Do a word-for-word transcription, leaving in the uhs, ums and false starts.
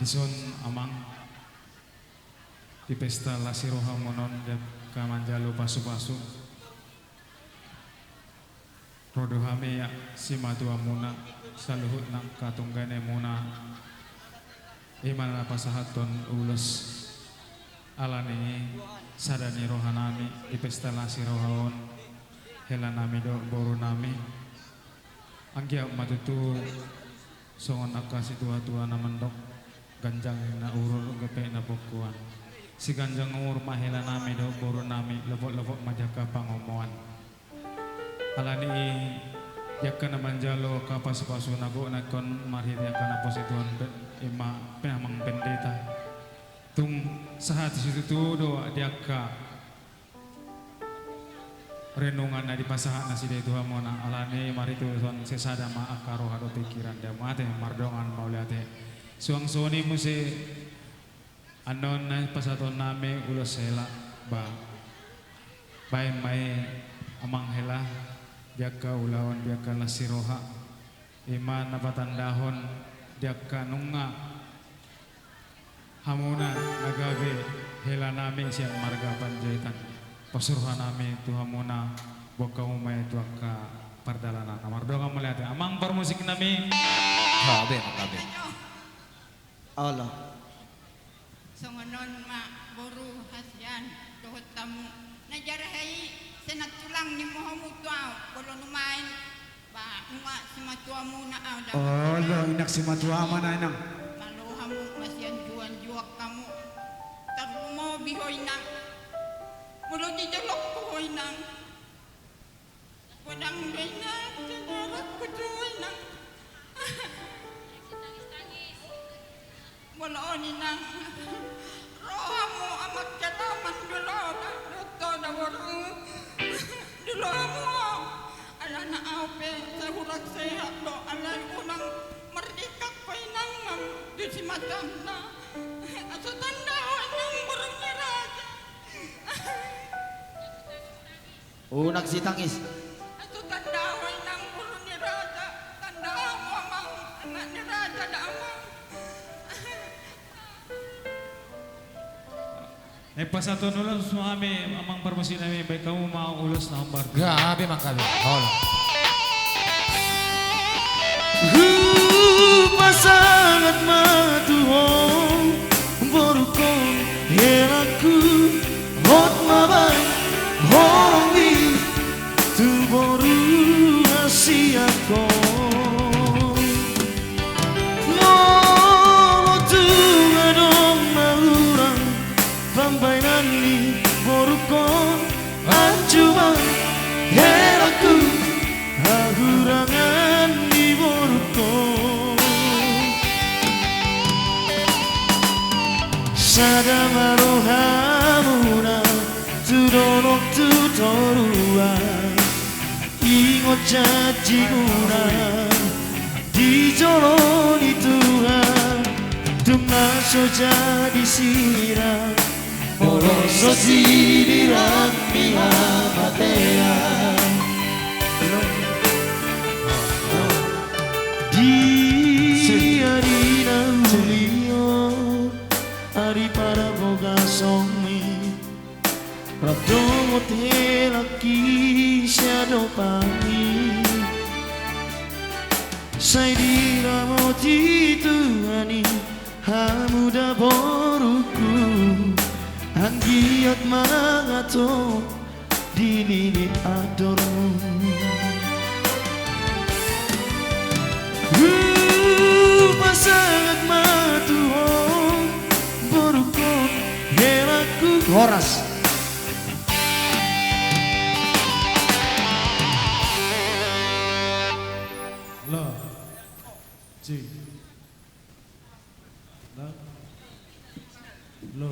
Dison amang, di pesta las ni rohamuna on, di angka manjalo pasupasu, ro do hami, ia simatuamuna, saluhutna angka tungganimuna, i ma na pasahathon ulos. Alani i, sada ni rohanami di pesta las ni roha on, helanami dohot borunami. Anggiat ma tutu songon angka situatua na mandok, ganjang na urur, gepek na bongkuan. Siganjang umur ma helanami dohot borunami, lopot-lopot ma di angka pangomoan. Alani i, di angka na manjalo angka pasupasu na gok nangkin marhite angka naposo ni Tuhan pe, i ma pe amang pendeta. Tung sahat situtu do di angka renungan na dipasahat nasida i tu hamuna. Alani i, marhite on sisada ma angka roha dohot pingkiran di hamu. Ate, mardongan mauliate. Suang songon i muse annon na pasahatonnami ulos hela, ba, baen ma i amang hela di angka ulaon, di angka las ni roha. I ma na patandahon di angka nunga hamuna na gabe helanami sian marga Panjaitan. Pos rohanami tu hamuna, boan hamu ma i tu angka pardalanan. Mardongan mauliate. Amang parmusiknami. Gabe, gabe. Olo. Songon on ma boru hasian dohot hamu. Na jarhai senat tulang ni mohomu tu au, bolon umain. Ba, nunga simatuamuna au da. Olo, inang simatua ma na inang. Malo hamu, masianjuan-juan hamu. Tarlumobi ho inang. Molo di jolongku ho inang. Godang do inang, jagaran kutu inang. Molo on inang, ro hamu amang hela mandolona dohot ho da boru. Dilo hamu, alana au pe sai hurang sehat do, alai unang mardingkan ho inang, tu simatanna. Asa tanda ho inang boru ni raja. Unang sitangis. Asa tanda ho inang boru ni raja, tanda ho amang anak ni raja da amang. Naeng pasahathon ulos ma hami amang parmusiknami, baen hamu ma ulos na hombar. Gabe ma, gabe. Olo. Hupasahat ma tu ho borungkon helangku, hot ma baen holongmi tu boru hasianhon. Molo tung adong na hurang pambaenan ni borungkon, anju ma helangku hahurangan ni borungkon. Sada ma rohamuna tu dolok tu toruan. Ingot janjimuna di jolo ni Tuhan, tung na so jadi sirang, molo so sirang ni hamatean. Di ari na uli on, ari parbogasonmi, rap dohot helangki siadopanmi, sai diramoti Tuhan i hamu da borungku, anggiat mangato dilili andormu. Hupasahat ma tu ho borungkon helangku. Horas. Lo. Cik. Lo. Lo.